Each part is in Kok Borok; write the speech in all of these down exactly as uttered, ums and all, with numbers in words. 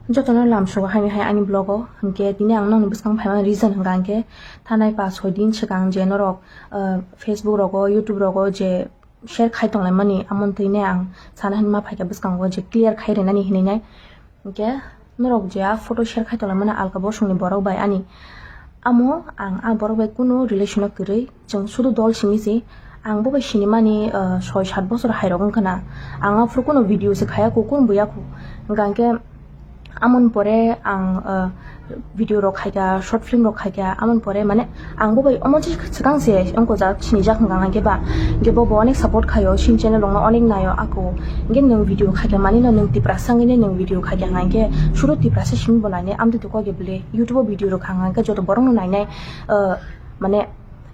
Jotono lamsogo haini hai ani vlog o, hinkhe tini ang nokni bwskango phaimani reason hinkha hinkhe thanai pash soi din swkang je norok, ah, Facebook rogo, YouTube rogo je share khai tonglaimani, amoni thwinai ang sana hinma phaikha bwskango je clear khai rinani hinwi nai. Hinkhe norok je a photo share khai tonglaimani alka bosongni borok bai ani, amo ang a borok bai kunu relation o kwrwi. Chwng sudu dol simi se, ang bo bai sinimani, ah, soi sat bosor hai rok wngkha na. Ang aphuru kunu video se khaya kho, kunu buya kho. Hingkha hinkhe amoni pore ang, ah, video rok khaikha, short film rok khaikha, amoni pore mane ang bo bai omo se swkang se wngkojak, sinijak hingkha hinkhe ba. Hinkhe bo bo onek support khaio, sini channel rokno onek naio ako. Hinkhe nwng video khaikha mani no nwng Tiprasa wngwi nwng video khaikha hinkhe suru Tiprasa simi bo nainai, amtwi to kok ya bwle YouTube o video rok khang hinkhe joto borok no nainai, ah, mane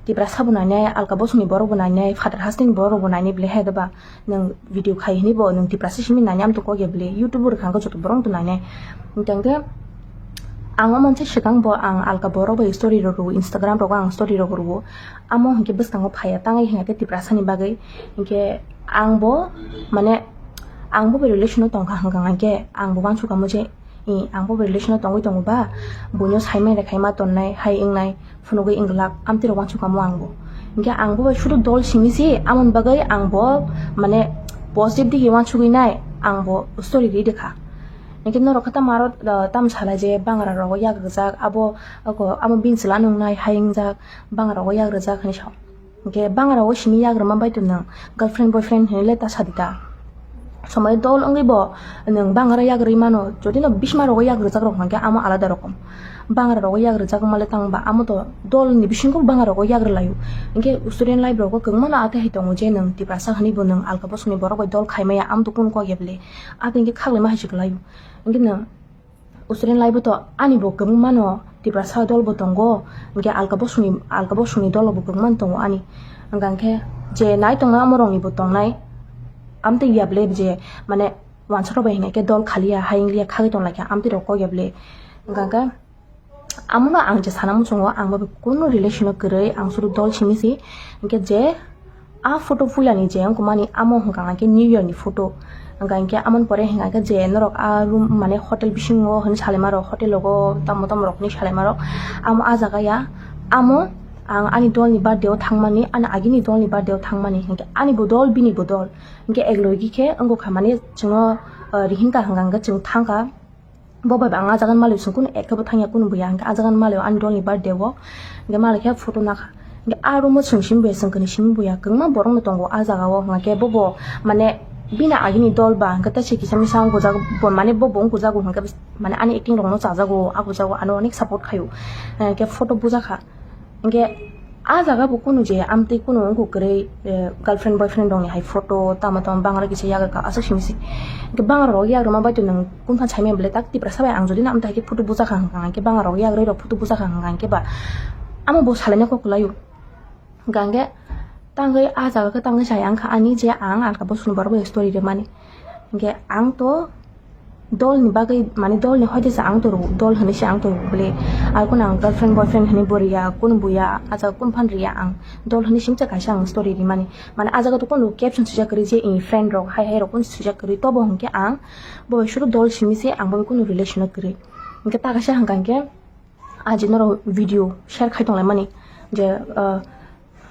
Tiprasa bo nainai, alka bosongni borok bo nainai, phatar hasteni borok bo nainai bwle, hai ba nwng video khai hwnwi bo nwng Tiprasa simi nainai, amtwi kok ya bwle, YouTube o rwkha hwnkhe joto borok no nainai. Hwnkhe ang o mansa swkang bo ang alka borok bai story rok rwo, Instagram rogo ang story rok rwo, amo hwnkhe bwskango phaiya tangwi hwnkhe Tiprasa ni bagwi. Hwnkhe ang bo mane ang bo bai relation o tongkha hwnkha hinkhe ang bo uansukha mo je, I, ang bo relation o tongwi tongo ba, buino saimai rwkhaima tonnai, hai wngnai, phunugwi wngglak, amtwi rok uansukha mo ang bo. Hinkhe ang bo bai sudu dol simi se, amoni bagwi ang bo, mane, positive digi uansugwi nai, ang bo story ri rwkha. Hinkhe norok khe tamo aro, ah, tamo salai je, bangra rogo yak rwjak, abo, abo bini chwla nungnai, hai wngjak, bangra rogo yak rwjak hinwi sao. Hinkhe bangra o simi yagrwma bai tong nwng girlfriend boyfriend hinwi le ta sadi ta. Somoi dol wngwi bo nwng bangra yagrwi mano, jodi no bisma rogo yagrwjak rok hwnkhe amo alada rokom. Bangra rogo yagrwjak wngma le tang ba amo to dol ni bisingo bangra rogo yagrwlaio. Hinkhe student life rogo kwbangma no atwi hai tongo je nwng Tiprasa hinwi bo nwng alka bosongni borok bai dol khai maya, amo to kunu kok ya bwle. Atwi hinkhe khaklaima hai se kwlaio. Hinkhe nwng Student life o to ani bo kwbangma no Tiprasa dol bo tongo, hinkhe alka bosongni, alka bosongni dol bo kwbangma no tongo ani. Hwnkha hinkhe je nai tongnai amo rokni bo tongnai, amtwi ya bwle je mane uansuk rok bai hinai khe dol khaliya, hai wngliya, khagwi tonglaikha, amtwi rok kok ya bwle. Hwnkha hinkhe amono ang je sana muchungo, ang bo kunu relation o kwrwi, ang sudu dol simi se, hinkhe je A photo puilani je wngkha mani amo hwnkha hinkhe New Year ni photo. Hwnkha hinkhe amoni pore hwnkha hinkhe je norok a room mane hotel bisingo hinwi salaima rok, hotel rogo tamo tamo rok hinwi salaima rok. Amo a jaga ya, amo ang ani dol ni birthday o thangmani, ani agini dol ni birthday o thangmani hinkhe ani bo dol bini bo dol. Hinkhe ek logi khe wngkha mani chwngno, ah, rihinka hwnkha hinkhe chwng thangkha. Bo bai ba ang a jaga ni malwi chwng kunu ekhe bo thangya kunu buya, hinkhe a jaga ni malwi ani dol ni birthday o, hinkhe malwi khe photo nakha, hinkhe a room o chwng simi buya, chwng kwnwi simi buya, kwbangma borok no tongo a jaga o, hinkhe bo bo mane bini agini dol ba, hinkhe tei se kisa misa wngkujak bo, mane bo bo wngkujak bo, hinkhe mane ani acting rok no chajago, a bujago, ano onek support khaio, hinkhe photo bujakha. Hinkhe a jaga bo kunu je amtwi kunu wngkha kwrwi, eh, girlfriend boyfriend rokni hai photo tamo tamo bangra kisa yagrwkha aswk simi se. Hinkhe bangra rok yagrwma bai twi nwng kunu phan saimaya bwle tak Tiprasa bai ang jodi no amtwi hai khe photo bujakha hwnkha hinkhe bangra rok yagrwi rok photo bujakha hwnkha hinkhe ba amo bo salaina kok kwlaio. Hwnkha hinkhe tangwi a jaga khe tangwi chaya wngkha ani je ang alka bosongni borok bai story rwmani. Hinkhe ang to dol ni bagwi, mane dol ni hoite se ang to rw, dol hinwi se ang to rw bwle. Ar kunu ang girlfriend boyfriend hinwi bo riya, kunu buya, a jaga kunu phan riya ang. Dol hinwi simi se kaisa ang story rimani. Mane a jaga to kunu caption swijak kwrwi je, i, friend rok, hai hai rok kunu swijak kwrwi. Tobo hinkhe ang bo bai suru dol simi se, ang bo bai kunu relation o kwrwi. Hinkhe ta kaisa hwnkha hinkhe, a je norok video share khai tonglaimani je, ah,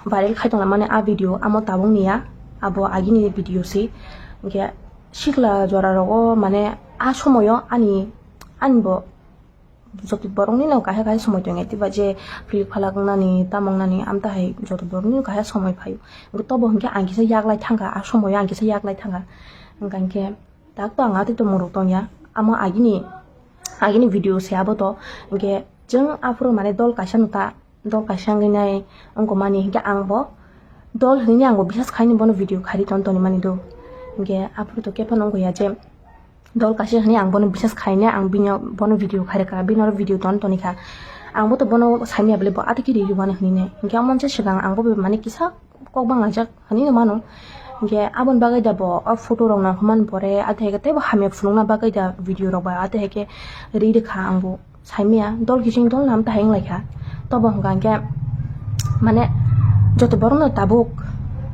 viral khai tonglaimani a video amo tabuk ni ya, abo agini video se. Hinkhe sikla jora rogo mane a somoyo ani, ani bo joto borok ni no kaisa kaisa somoi tongo, tei ba je philik phalak wngnani, tamo wngnani, amtwi hai joto borok ni no kaisa somoi phaio. Hinkhe tobo hinkhe ang kisa yaglai thangkha, a somoyo ang kisa yaglai thangkha. Hwnkha hinkhe tak to ang atwi tongmung rok tongya, amo agini, agini video se abo to. Hinkhe chwng aphuru mane dol kaisa no ta, dol kaisa wngwi nai wngkha mani, hinkhe ang bo dol hinwi ang bo bisas khaini bono video khairi ton toni mani do. Hinkhe aphuru to khe phano wngkha ya je dol kaisa hinwi ang bono bisas khaini, ang bini bono video khairikha, bini oro video ton toni kha. Ang bo to bono saimya bwle bo atwi khe riri mano hinwi nai. Hinkhe omo se swkang ang bo mane kisa kok banglaijak hinwi no mano. Hinkhe aboni bagwi da bo o photo rok nang hwnmani pore, atwi hai khe teibo hamya phunukna bagwi da video rok bai atwi hai khe ri rwkha ang bo. Saimaya dol kiching dol nam tahai wnglaikha. Tobo hwnkha hinkhe mane joto borokno tabuk,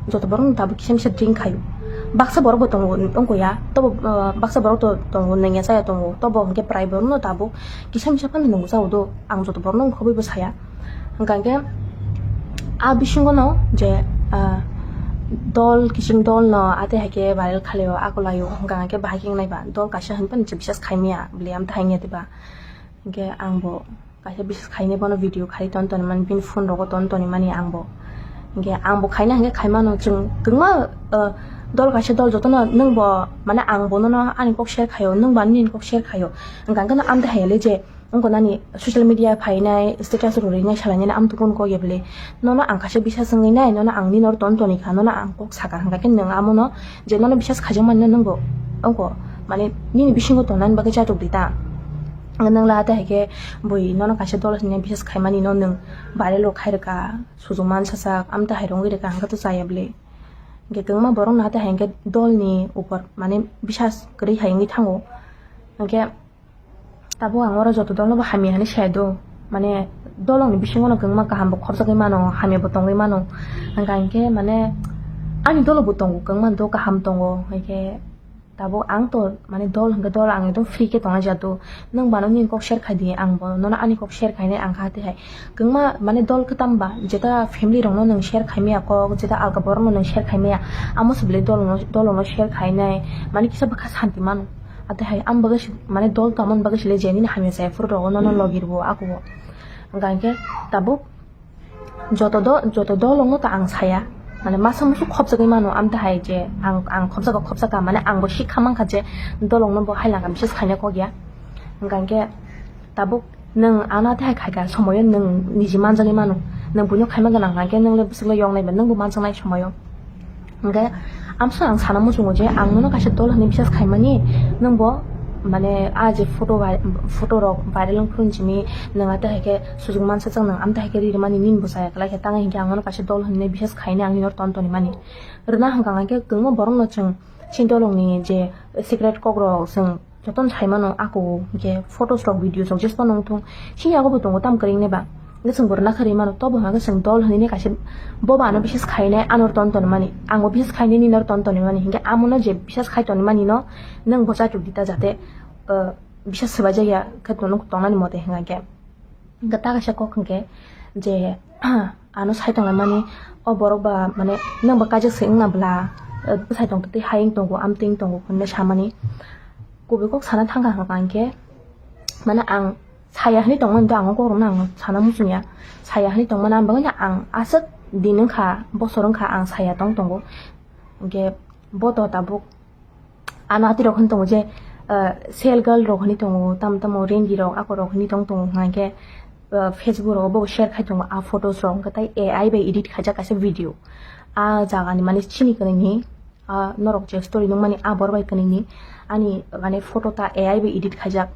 joto borokno tabuk kisa misa drink khaio. Baksa borok bo tongo wngkha ya, tobo, ah, baksa borok to tongo, nangya chaya tongo, tobo hwnkhe prai borokno tabuk kisa misa phano nungwi chao do, ang joto borokno wngkhobwi bo saya. Hwnkha hwnkhe a bisingono je, ah, dol, kiching dol no ate haikhe viral khalio, akolaio, hwnkha hwnkhe bahai khe wngnai ba, dol kaisa hwnphano bisas khaimaya bwlwi amtha haiya diba. Hwnkhe ang bo kaisa bisas khainai bono video khai ton toni mani, bini phone rogo ton toni mani ang bo. Hwnkhe ang bo khaina hwnkhe khaimano, chwng kwbangma, uh, dol kaisa dol jotono nwng bo, mane ang bo nono ani kok share khaio, nwng bo ani nini kok share khaio. Hwnkha hwnkhe no amtwi hai le je wngkha nani social media phainai, status rwrwinai salainai amtwi kun kok ya bwle. Nono ang kaisa bisas wngwi nai, nono ang nini oro ton toni kha, nono ang kok sakha hwnkha khe nwng amono je nono bisas khaijakmani no nwng bo wngkha, mane nini bisingo tongnani bagwi chatok di ta. Nwng la ate haikhe bui nono kaisa dol hinwi bisas khaimani no nwng viral rok khai rwkha, sujung mansa sak, amtwi hai rwngwi rwkha, hwnkhe to chaya bwle. Hwnkhe kwbangma borok no ate hai hwnkhe dol ni upor mane bisas kwrwi hai wngwi thango. Hwnkhe tabuk ang oro joto dol no bo hamya hinwi saya do, mane dol ni bisingo no kwbangma kaham bo khopjagwi mano, hamya bo tongwi mano. Hwnkha hwnkhe mane ani dolo bo tongo, kwbangma do kaham tongo, hwnkhe tabuk ang to mane dol hwnkhe dol ang ekdom free khe tongnai jato. Nwng bano nini kok share khai di, ang bo nono ani kok share khainai, ang kha tei hai. Kwbangma mane dol kwtam ba, jeta family rokno nwng share khaimaya kok, jeta alka borokno nwng share khaimaya, amo se belai dol no, dol no share khainai, mane kisa bwkha santi mano. Ate hai ang bagwi se, mane dol tongmani bagwi se le je nini hamya chaya phuru rogo nono logi rwo ako. Hwnkha hwnkhe tabuk joto do, joto dolongno to ang saya, mane masa musu khopjagwi mano, amtwi hai je ang, ang khopjago, khopjaka, mane ang bo sikha mankha je dolongno bo hai langa bisas khaina kok ya. Hwnkha hwnkhe tabuk nwng ano tei hai khaikha somoyo nwng niji manjagwi mano, nwng buino khaima gwnang hwnkhe nwng le bwswk le yoknai ba nwng bo manjaknai somoyo. Hwnkhe amsa ang sana muchungo je ang nono kaisa dol hinwi bisas khaimani, nwng bo mane a je photo vai-, photo rok viral wngphuru simi nwng ate hai khe sujung mansa chang nwng amtwi hai khe ri rwmani nini bo chaya kwlai khe tang hinkhe ang nono kaisa dol hinwi bisas khainai ang nini oro ton toni mani. Rwna hwnkha hwnkhe kwbangma borokno chwng chini dolongni je secret kok rok chwng jotono sai mano, ako hwnkhe photos rok, videos rok jesono wng thung, chini yago bo tongo tamo kwrwini ba. Hwnkhe chwng bo rwna kharwi mano, tobo hwnkhe chwng dol hinwi kaisa bobo ano bisas khainai, ano ton toni mani, ang bo bisas khainai nini oro ton toni mani, hwnkhe amono je bisas khai toni mani no nwng bo chachuk di ta jate, uh, bisas swbaijak ya khe tongna-, tongnani mote hwnkhe. Hwnkhe ta kaisa kok hwnkhe je, ano sai tonglaimani, o borok ba mane nwng ba kaijak se wngna bwla, eh, bwsai tong twi hai wng tongo, amtwi wng tongo hwnwi samani. Kubui kok sana thangkha hwnkha hwnkhe, mane ang saya hinwi tongmani to ang o kokrokno ang sana muchungya. Saya hinwi tongmani ang bagwino ang aswk din wngkha, bosor wngkha ang saya tong tongo. Hwnkhe bo to tabuk ano ati rok hwn tongo je, ah, sel girl rok hwnwi tongo, tamo tamo rendi rok ako rok hwnwi tong tongo hwnkhe, ah, Facebook rogo bo share khai tongo a photos rok, hwnkhe tai A I bai edit khaijak kaisa video. A jagani mane chini kwnwi ni, ah, norok je story nukmani a bor bai kwnwi ni ani mane photo ta A I bai edit khaijak.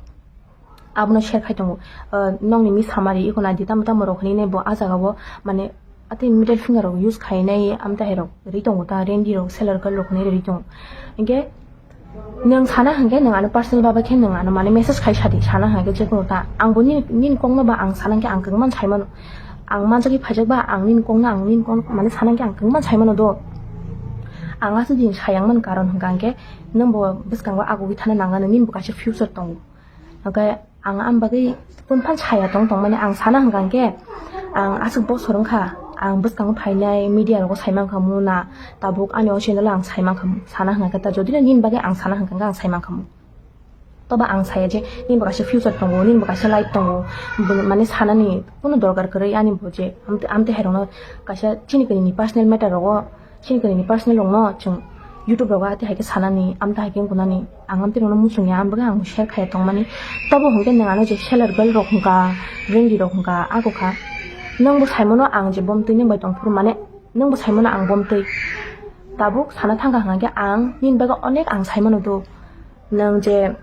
Abono share khai tongo. Ah, nokni mi samari iko nai di tamo tamo rok hinwi nai bo ah jaga o mane atwi middle finger rok use khainai amtwi hai rok ri tongo ta, rendi rok, seller girl rok hinwi ri tongo. Hinkhe nwng sana hinkhe nwng ano personal baba khe nwng ano mane message khai sadi, sana hinkhe je kono ta ang bo nini, nini kokno ba ang sana hinkhe ang kwbangma sai mano. Ang manjagwi phaijak ba ang nini kokno, ang nini kokno mane sana hinkhe ang kwbangma sai mano do. Ang aswk din sayang man karon hwnkha hinkhe nwng bo bwskango agugwi thana nang nini bo kaisa future tongo. Hwnkhe ang am bagwi kunphan saya tong tongmani ang sana hwnkha hwnkhe, ang aswk bosor wngkha, ang bwskango phainai media rogo sai mankha muna, tabuk ani o channel o ang sai mankha mu, sana hwnkha khe ta jodi no nini bagwi ang sana hwnkha hwnkhe ang sai mankha mu. Toba ang saya je nini bo kaisa future tongo, nini bo kaisa life tongo, bo mane sanani kunu dorkar kwrwi ani bo je amte, amte hai rokno kaisa chini kwnwi ni personal matter rogo. Chini kwnwi ni personal rokno chwng YouTube rogo ati hai khe sanani, amta hai khe wngkha nani, ang amtwi rokno muchungya, ang bagwi ang share khaiya tongmani. Tobo hwnkhe nwng ano je seller girl rok hwnkha, rendi rok hwnkha, ako kha. Nwng bo saimano ang je bomtwi nwng bai tongphuru mane, nwng bo saimano ang bomtwi. Tabuk sana thangkha hwnkhe ang nini bagwi onek ang saimano do. Nwng je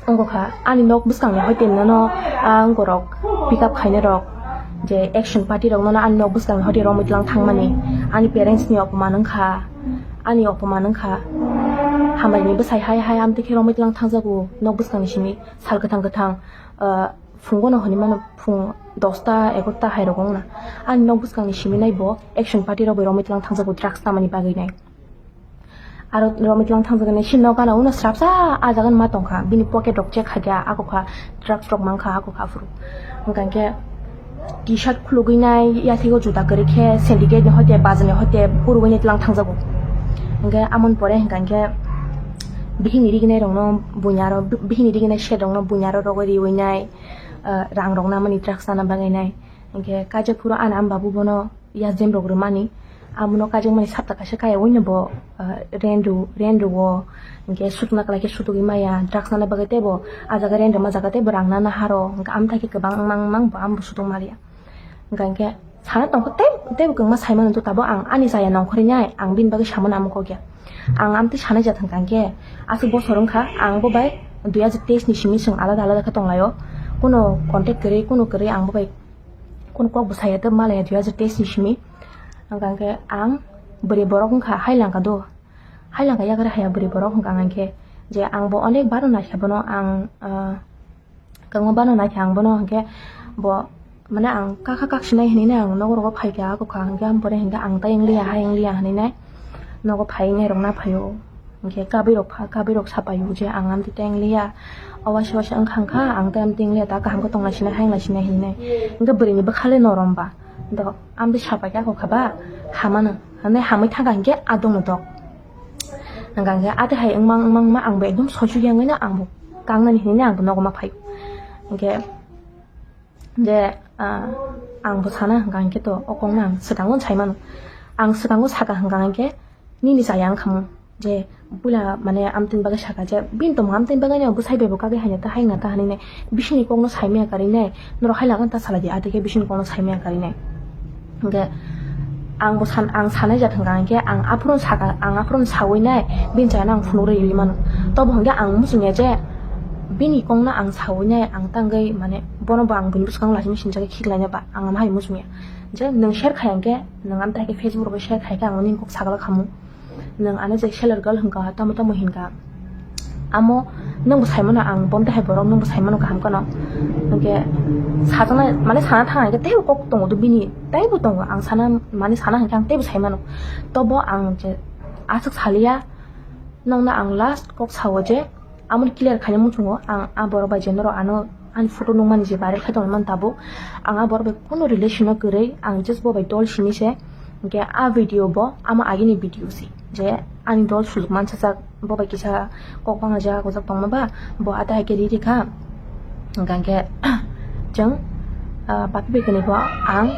wngkha ani nok bwskangni hoite nono, ah, wngkorok pick up khainai rok, je action party rok nono ani nok bwskangni hoite romwi tlang thangmani, ani parents ni opoman wngkha, ani opoman wngkha. Hambai ni bwsai hai hai amtwi khe romwi tlang thangjago nok bwskangni simi sal kwthang kwthang, ah, phungo no hinwi mano phung dosta egarota hai rok wngna. Ani nok bwskangni simi nai bo action party rok bai romwi tlang thangjago drugs tamani bagwi nai. Aro romwi tlang thangjaknai, sini no gana uno srapsa ah jaga ma tongkha, bini pocket rok check khaikha, ako kha drugs rok mankha, ako kha phuru. Hwnkha khe T-shirt khulugwi nai, yathego juta kwrwi khe syndicate ni hoite, bazar ni hoite, purugwi nai tlang thangjago. Hwnkhe amoni pore hwnkha khe bihikni riginai rokno buini aro, bihikni riginai set rokno buini aro rogwi riwi nai, ah, rang rok namani drugs sana bagwi nai. Hwnkhe kaijak phuru ani ama babu bono yajem rok rwmani. Amono kaijakmani sapta kaisa kaya wngno bo, ah, rent rw-, rent rwo. Hwnkhe sukna kwlai khe sutugwi maya, drugs nana bagwi teibo ah jaga rent rwma jaga teibo rang nana haro. Hwnkhe amtha khe kwbang mang mang bo ambo sutung maliya. Hwnkha hwnkhe sana tongkha tei, teibo kwbangma saimano to tabuk ang ani chaya nongkhorwi nai, ang bini bagwi samano amo kok ya. Ang amtwi sanai jat hwnkha hwnkhe aswk bosor wngkha, ang bo bai dui hajar teis ni simi chwng alada alada khe tonglaio. Kuno contact kwrwi, kuno kwrwi ang bo bai kuno kok bwsaya tei malaya dui hajar teis ni simi. Hwnkha hwnkhe ang bwrwi borok wngkha, hai langkha do. Hai langkha yagra haya bwrwi borok hwnkha hwnkhe je ang bo onek baro naikha bono ang, ah, kwbangma bano naikha ang bono hwnkhe bo mane ang kakha kaksinai hinwi nai ang nogo rogo phaikha ako kha hwnkhe ang pore hwnkhe ang tai wngliya hai wngliya hinwi nai nogo phai wngnai rok na phaio. Hwnkhe kabui rok pha, kabui rok sapaio je ang amtwi teng liya, o waisa waisa wngkha wngkha, ang tei amtwi teng liya, ta kaham khe tongna sinai, hayungna sinai hinwi nai. Hwnkhe bwrwini bwkha le norom ba, do amtwi sapai khe ako kha ba hamano, hwnwi hamwi thangkha hwnkhe adong no dok. Hwnkha hwnkhe atwi hai wngmang wngmang wngma ang bo ekdom soisuk ya wngwi no ang bo kangnani hinwi no ang bo nogo ma phaio. Hwnkhe je, ah, ang bo sana hwnkha hwnkhe to o kokno ang swkango sai mano. Ang swkango saka hwnkha hwnkhe nini chaya wngkha mo je puila mane amtwini bagwi saka je bini tongmung amtwini bagwi no bwsai bai bo kagwi haina ta haina ta hinwi nai bisingni kokno sai maya karwi nai norok hai langmani ta salai di atwi khe bisingni kokno sai maya karwi nai. Hwnkhe ang bo san-, ang sanai jat hwnkha hwnkhe ang aphuru saka, ang aphuru sawi nai bini chayano ang phunuk rwi rwi mano. Tobo hwnkhe ang muchung ya je bini kokno ang sawi nai ang tangwi mane bono bo ang buini bwskango laising sinijagwi khiklaina ba ang ama hai muchung ya je nwng share khai hwnkhe nwng amtwi hai khe Facebook rogo share khai khe ang nini kok sagala khamu. Nwng ano je seller girl hwnkha, tamo tamo hinkha. Amo nwng bo sai mano ang, bo amtwi hai borok nwng bo sai mano kaham kheno. Hwnkhe sajaknai, mane sana thang hwnkhe teibo kok tongo do bini, teibo tongo. Ang sana, mane sana hwnkhe ang teibo sai mano. Tobo ang je aswk saliya, nwngno ang last kok sao je, Amoni clear khaina muchungo ang a borok bai je norok ano ani photo nukmani je viral khai tongmani tabuk, ang a borok bai kunu relation no kwrwi, ang just bo bai dol simi se. Hwnkhe a video bo amo agini video se, je ani dol sujuk mansajak, bo bai kisa kok banglaijak gojak tongma ba, bo ata hai khe ri rikha. Hwnkhe chwng, ah, papi bai kwnwi bo ang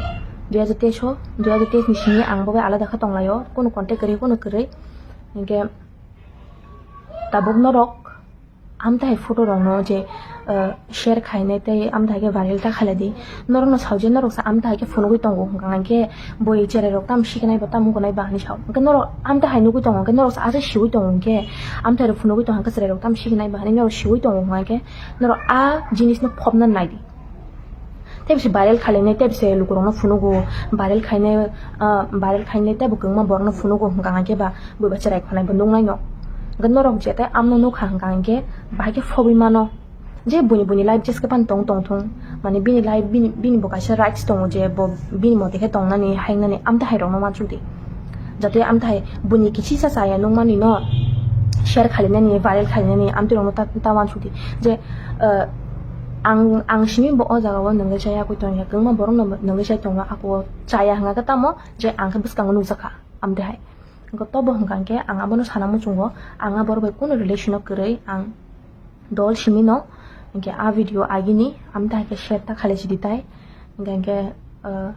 dui hajar teis o, dui hajar teis ni simi ang bo bai alada khe tonglaio, kunu contact kwrwi, kunu kwrwi. Hwnkhe tabuk norok amtwi hai photo rokno je, eh, share khainai tei amtwi hai khe viral ta khailai di. Norokno sao je norok se amtwi hai khe phunugwi tongo hwnkha hwnkhe bui cherai rok tamo sikinai ba tamo wngnai ba hinwi sao. Hwnkhe norok amtwi hai nugwi tongo hwnkhe norok se aswk siui tongo hwnkhe amtwi hai rok phunugwi tongo hwnkhe cherai rok tamo sikinai ba hinwi norok siui tongo hwnkha hwnkhe norok a jinis no phobna nai di. Tei bisi viral khainai, tei bisi lukurokno phunugo, viral khainai, ah, viral khainai tei bo kwbangma borokno phunugo hwnkha hwnkhe ba bui bai cherai khonai bo nuknai no. Hwnkhe norok je tei amno nukha hwnkha hwnkhe bahai khe phobwi mano. Je buini buini life jeske phano tong tong thung, mane bini life bini, bini bo kaisa rights tongo je bo bini mote khe tongnani, haingnani, amtwi hai rokno uansuk di. Jatwi amtwi hai buini kisisa chaya nukmani no share khainani, viral khainani, amtwi rokno ta, ta uansuk di. Je, eh, ang, ang simi bo o jaga o nungwi chaya koi tongya, kwbangma borok no nungwi chai tongo, ako chaya hwnkha khe tamo je ang khe bwskango nukjakha, amtwi hai. Hwnkhe tobo hwnkha hwnkhe ang abono sana muchungo, ang a borok bai kunu relation o kwrwi, ang dol simi no, hwnkhe a video agini, amtwi hai khe share ta khailai sidi tai, hwnkhe, hwnkhe, eh,